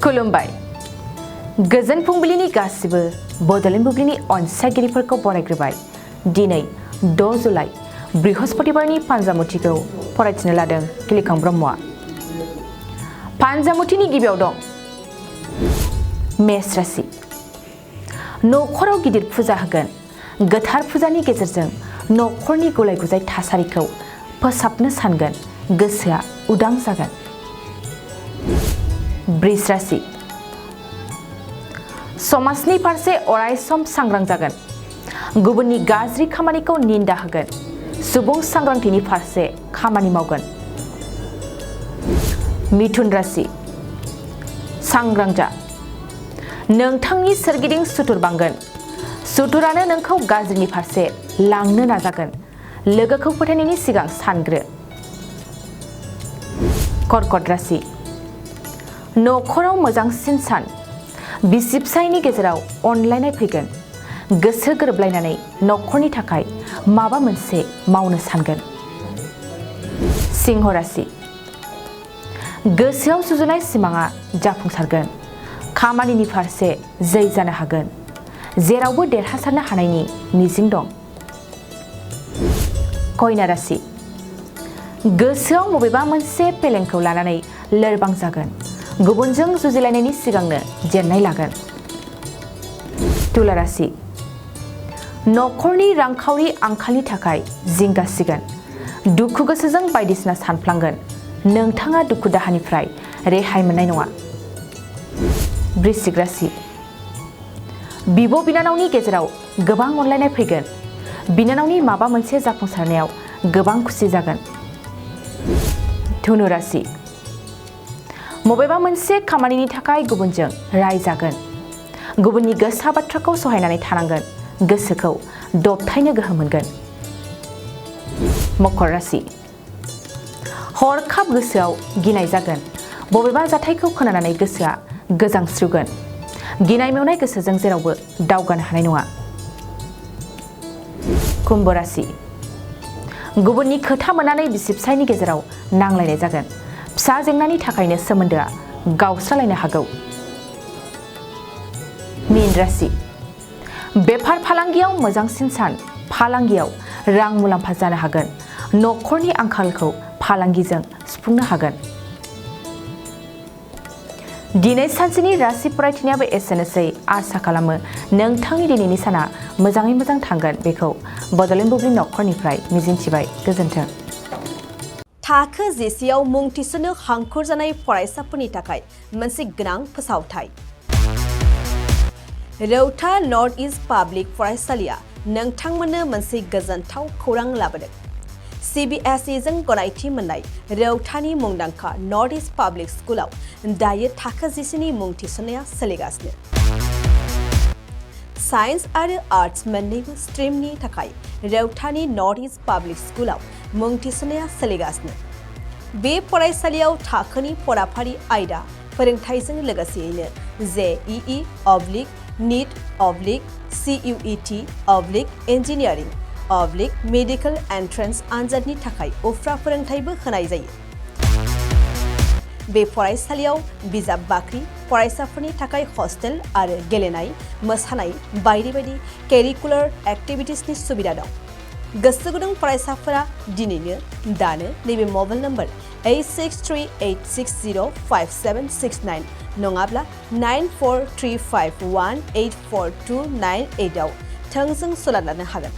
खुलुमबाय गोजोन फुंबिलिनि गासिबो बड'लेण्ड बुब्लिनि अनसायगिरिफोरखौ बरायग्रोबाय दिनै 6 जुलाइ बृहस्पतिबारनि पान्जामुथिखौ फरायथिनो लादों किलिखां ब्रह्मआ पान्जामुथिनि गिबियाव दं मेष राशि न'खराव गिदिर फुजा होगोन गोथार फुजानि गेजेरजों न'खरनि गुलाय-गुजाय थासारिखौ फोसाबनो सानगोन गोसोआ उदां जागोन वृष राशि समाजनि फारसे अरायसम सांग्रां जागोन गुबुननि गाज्रि खामानिखौ निन्दा होगोन सुबुं सांग्रांथिनि फारसे खामानि मावगोन मिथुन राशि सांग्रां जा नोंथांनि सोरगिदिं सुथुर बांगोन सुथुरानो नोंखौ गाज्रिनि फारसे लांनो नाजागोन लोगोखौ फोथायनायनि सिगां सानग्रो कर्कट राशि न'खराव मोजांसिन सान बिसि-फिसायनि गेजेराव अनलायनाय फैगोन गोसो गोरोबलायनानै न'खरनि थाखाय माबा मोनसे मावनो सानगोन सिंह राशि गोसोआव सुजुनाय सिमाङा जाफुंसारगोन खामानिनि फारसे जै जानो हागोन जेरावबो देरहासारनो हानायनि मिजिं दं कन्या राशि गोसोआव बबेबा मोनसे फेलेंखौ लानानै लोरबां जागोन गुबुनजों जुजिलायनायनि सिगांनो जेननाय लागोन तुला राशि न'खरनि रांखावरि आंखालनि थाखाय जिंगासिगोन दुखु गोसोजों बायदिसिना सानफ्लांगोन नोंथाङा दुखु दाहानिफ्राय रेहाय मोननाय नङा वृश्चिक राशि बिब' बिनानावनि गेजेराव गोबां अनलायनाय फैगोन बिनानावनि माबा मोनसे जाफुंसारनायाव गोबां खुसि जागोन धनु राशि बबेबा मोनसे खामानिनि थाखाय गुबुनजों रायजागोन गुबुननि गोसा बाथ्राखौ सहायनानै थानांगोन गोसोखौ दबथायनो गोहो मोनगोन मकर राशि हरखाब गोसोआव गिनाय जागोन बबेबा जाथायखौ खोनानानै गोसोआ गोजांस्रिउगोन गिनाय मेवनाय गोसोजों जेरावबो दावगानो हानाय नङा कुम्भ राशि गुबुननि खोथा मोननानै बिसि-फिसायनि गेजेराव नांलायनाय जागोन फिसा जेंनानि थाखायनो सोमोन्दोआ गावस्रालायनो हागौ मीन राशि बेफार फालांगियाव मोजांसिन सान फालांगियाव रां मुलाम्फा जानो हागोन न'खरनि आंखालखौ फालांगिजों सुफुंनो हागोन दिनै सानसेनि राशि फरायथिनायाबो एसेनोसै आसा खालामो नोंथांनि दिनैनि साना मोजाङै मोजां थांगोन बेखौ बड'लेण्ड बुब्लि न'खरनिफ्राय मिजिंथिबाय गोजोन्थों थाखो जिसेआव मुं थिसननो हांखुर जानाय फरायसाफोरनि थाखाय मोनसे गोनां फोसावथाय रौता नर्थ इस्ट पाब्लिक फरायसालिया नोंथांमोननो मोनसे गोजोनथाव खौरां लाबोदों CBSE जों गनायथि मोननाय रौतानि मुंदांखा नर्थ इस्ट पाब्लिक स्कुलाव दायो थाखो जिसेनि मुं थिसननाया सोलिगासिनो साइन्स आरो आर्ट्स मोन्नैबो स्ट्रिमनि थाखाय रौतानि नर्थ इस्ट पाब्लिक स्कुलाव मुं थिसननाया सोलिगासिनो बे फरायसालियाव थाखोनि फराफारि आयदा फोरोंथायजों लोगोसेयैनो JEE NEET CUET engineering medical entrance आनजादनि थाखाय उफ्रा फोरोंथायबो होनाय जायो बे फरायसालियाव बिजाब बाख्रि फरायसाफोरनि थाखाय हस्टेल आरो गेलेनाय मोसानाय बायदि बायदि केरिकुलार एक्टिभिटिसनि सुबिदा दं गोसो गुदुं फरायसाफोरा दिनैनो दानो नैबे मबाइल नम्बर 8638605769 नङाब्ला 9435184298 आव थोंजों सोलाद लानो हागोन